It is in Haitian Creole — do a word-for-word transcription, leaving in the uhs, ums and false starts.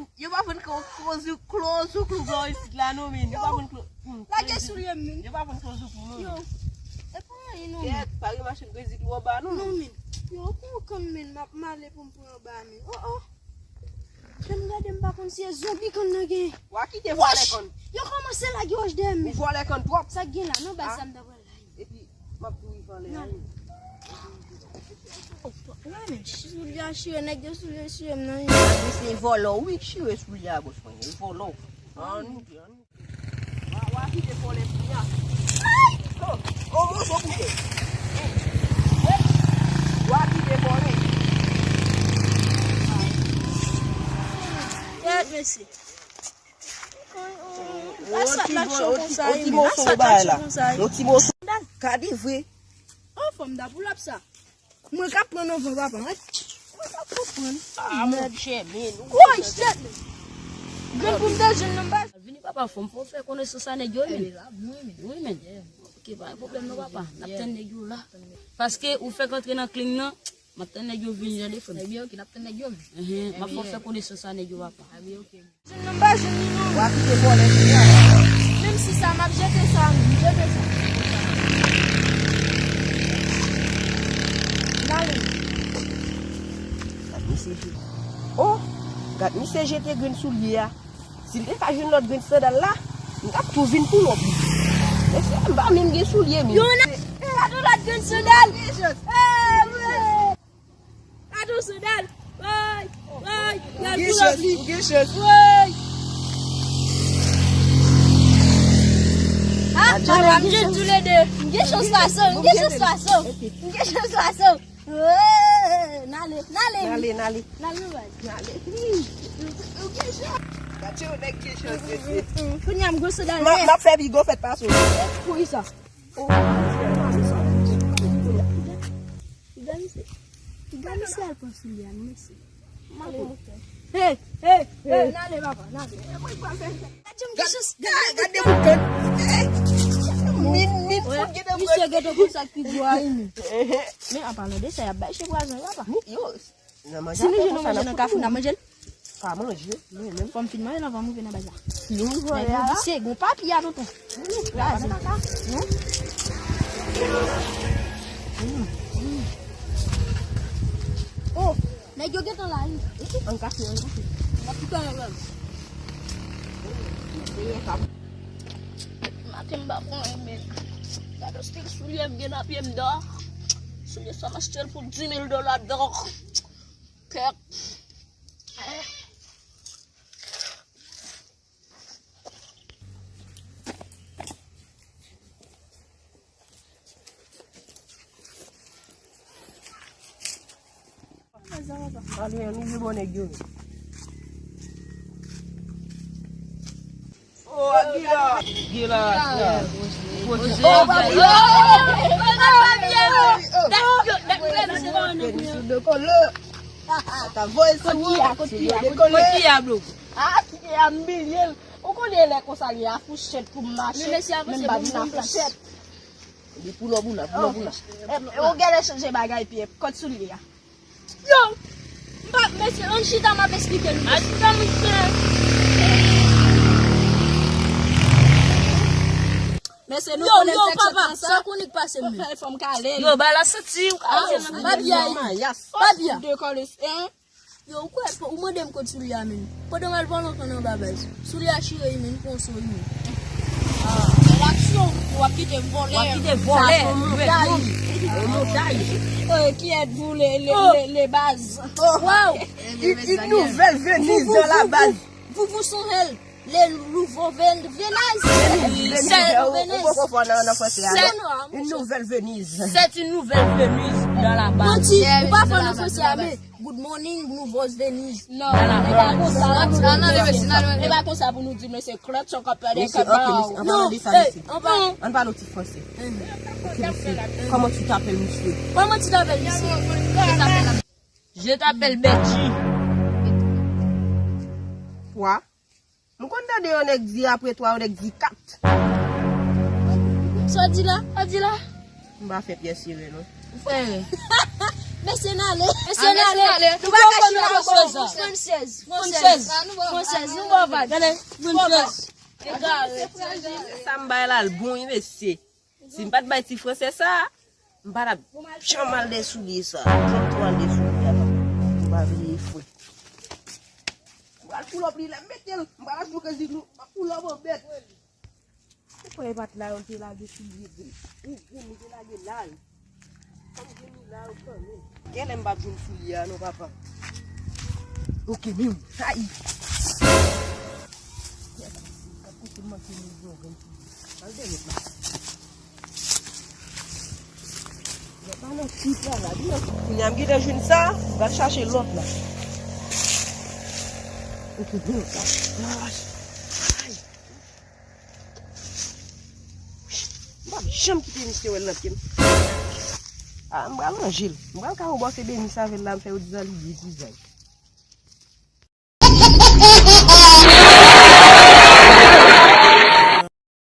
Min, yo pa vann klo, klo, klo, klo, klo isit la, non, min. Yo pa vann klo. Hmm, lage soulye m, min. Yo pa vann klo, klo, non, min. Yo, e pa anyen, non, min. Kèt, pa gen machann klo isit, yo ba, non, min. Non, min. Yo, pran kann, min, m ap male pou m pran anba, min. Oh, oh. Lè m gade, m pa konn si e zonbi kann nan gen. Wa kite vòlè kann. Yo kòmanse lage wòch dèyè m. Ou vòlè kann twòp. Sa k gen la, non, bay sa m ta pral la. Epi, m ap tou rive anlè a wi. Wè, men, soulye a chire, nèg yo soulye chire m nan. Misye vòlò, wi, chire soulye a bòs mwen. E vòlò. Ann, ann. Wa, wa kite vòlè kounye a. Oh, oh, moso koute. Wa kite vòlè. Kèt, mesye. Yon ti mo-, yon ti, yon ti moso bagay la. Yon ti moso. Gade vre. Oh, fanm da pou l ap sa. Mwen k ap pran nan van papa. Mwen k ap pran. Ah, monchè, men. Woy, shit. Grenn pou m te jwenn nan baz. Vini papa, fò m fè w fè konesans a nèg yo, men. Wi, men. Ok, pa gen pwoblèm non, papa. N ap tann nèg yo la. Paske ou fèk antre nan kling nan, m ap tann nèg yo vini, tande, frè m. Ebyen, ok, n ap tann nèg yo, men. Enhen, m ap fè w fè konesans a nèg yo, papa. Ebyen, ok. Jwenn nan m pa jwenn li non. W a kite vòlè kounye a. Menm si sa, m ap jete sa, m jete sa. M ale. Gad misye jete. Oh, gad misye jete grenn soulye a. Si l te ka jwenn lòt grenn sandal la, m t ap tou vin pou lòt. Mesye, m pa menm gen soulye, men. Yo, nan, gad yon lòt grenn sandal. Eh, wi. Gad yon sandal. Woy, woy, y al pou lòt li. Ou gen chans, ou gen chans. Woy. Ah, m gen chans tou le de. M gen chans fason, m gen chans fason. M gen chans fason. Woy, n ale, n ale. N ale, n ale. N ale, woy. N ale. Ou gen chans. Gade yon nèg gen chans, mesye. Kounye a m gwo sandal. M ap, m ap fè pi gwo fèt pase w. Poukisa? Oh. Piga misye, piga misye al pran soulye a, mesye. Hey, hey, hey, n ale papa, n ale. Gad, gad, gad de boukan. Min, min, fout gete. Misye gete konsa ki gwo a, men. Men an palan de sa, y ap bay chen pwazon, papa. Yo, nan manje. Si nou jwenn yon manje nan kafou, n ap manje l. Pa manje, mwen menm. Fò m fin manje l anvan m rive nan baz la. Nèg yo visye, gon papi a tonton. Kraze. Non? Oh, nèg yo gentan la wi. Ann kase, ann kase. N ap kite anlè. Maten m pa pran anyen, men gade stil soulye m gen nan pye m dò. Soulye sa m achte l pou dis mil dola dò. Kèk. Ale, ann ouvri bò nèg yo. Oh, Gila! Gila, Gila. Oh, papi! Oh, papi! Misye dekole. Ata voye sou ou. Kot ki a, bro? Ah, ki a m bliye l. Ou konnen lè konsa gen afouchèt pou m mache. Men pa vin afouchèt. Li pou lò, pou la, pou lò, pou la. E, e, ou genlè chanje bagay, Pyè. Kot soulye a? Yo! M pa, mesye, ann chita, m ap esplike nou. A chita, mesye. Mesye, nou konnen sèks sa. Sa konik pase m. Fò m kale. Yo, ba la santi, ou kale. Papi a, papi a. Dekole, hein? Yo, ou kwè, ou mande m kot soulye a, menm. Pandan m al vòlè yon kann anba baz. Soulye a chire, wi, menm, pran sou, wi, menm. Bèl aksyon. W ap kite m vòlè. W ap kite vòlè. Yon montay. Kiyès voulait les bases? Waw. Une nouvelle Venise dans la base. Vous vous sentez le nouveau Venise? Venise. Ou poko fò nan fransè a. Une nouvelle Venise. C'est une nouvelle Venise dans la base. Manti, ou pa fò nan fransè a, men good morning, nouveau Venise. Non, e pa konsa. E pa konsa pou nou di, mesye, klòt son kapè de kaba. Non, ann pale ti fransè. Ok, mesye, comment tu t'appelles, monsieur? Comment tu t'appelles, monsieur? Je t'appelle Benji. Wa? M konn tande yon nèg di apre twa, yon nèg di kat. Sa w di la? Sa w di la? M pa fè pyès erè non. Ou fè erè. Mesye n ale. Mesye n ale. Nou pa ka chita ankò. Fransèz. Fransèz. Fransèz. Nou ba w vag. Gade. Fransèz. Egare. Sa m bay la l bon wi mesye. Si m pa t bay ti fransè sa a, m pa t ap janm al dèyè soulye sa a. Janm tou al dèyè soulye a non. M pa vle fwe. M pral pull up li lè m mete l. M pral achte yon kèk zig nou. M ap pull up on bèt. Ou kwè e pa t la yo te lage soulye gwo. Ou gwo nou te lage la yo. Kòm gwo nou la yo kanmenm. Genlè m p ap jwenn soulye a non papa. Ok menm. Ay. Al de lòt la. Lòt la nan ti pla la. Kounye a m gentan jwenn sa, m pral chache lòt la. Ok, de lòt la. Ay. M p ap janm kite misye wè l nan pye m. Ah, m pral ranje l. M pral ka ranbòse Denis avè l la, m fè yo dizaliye dizay.